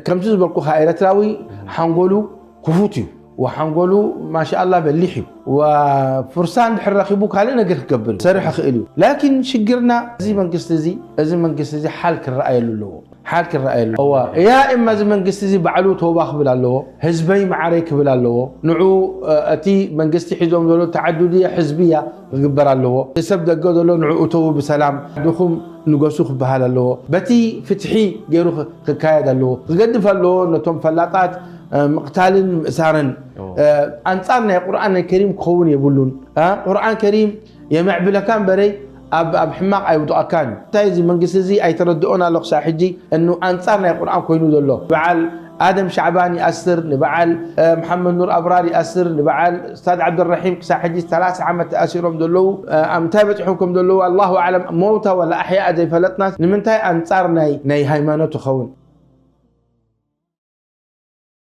ከምቲ ዝበልኩኻ ኤረትራዊ ሓንጎሉ ክፉት እዩ ወሓንጎሉ ማሻኣላ በሊሕ እዩ ወፍርሳ እንድሕር ረኺቡ ካልእ ነገር ክገብር ሰርሕ ክእል እዩ ላኪን ሽግርና እዚ መንግስቲ እዚ እዚ መንግስቲ እዚ ሓል ክረኣየሉ ኣለዎ ሓል ክረኣየሉ እዋ ያ እማ እዚ መንግስቲ እዚ ባዕሉ ተውባ ክብል ኣለዎ ህዝበይ መዓረይ ክብል ኣለዎ ንዑ እቲ መንግስቲ ሒዞም ዘሎ ተዓዱድያ ህዝብያ ክግበር ኣለዎ ሰብ ደገ ዘሎ ንዑ እተዉ ብሰላም ድኹም ንገሱ ክበሃል ኣለዎ በቲ ፍትሒ ገይሩ ክካየድ ኣለዎ ክገድፍ ኣለዎ ነቶም ፈላጣት ምቕታልን ምእሳርን ኣንጻር ናይ ቁርኣን ከሪም ክኸውን የብሉን ቁርኣን ከሪም የመዕብለካ እምበረይ ኣብ ኣብ ሕማቕ ኣይውድቐካን እዩ እንታይ እዚ መንግስቲ እዚ ኣይተረድኦን ኣሎ ክሳብ ሕጂ እኑ ኣንጻር ናይ ቁርኣን ኮይኑ ዘሎ በዓል ኣደም ሻዕባን ይኣስር ንበዓል መሓመድ ኑር ኣብራር ይኣስር ንበዓል ስታድ ዓብደራሒም ክሳብ ሕጂ ሰላሳ ዓመት ተኣሲሮም ዘለዉ ኣብ ምንታይ በፂሖም ከም ዘለዉ ኣላሁ ኣዕለም መውታ ወላ ኣሕያኣ ዘይፈለጥናስ ንምንታይ ኣንጻር ናይ ናይ ሃይማኖት ይኸውን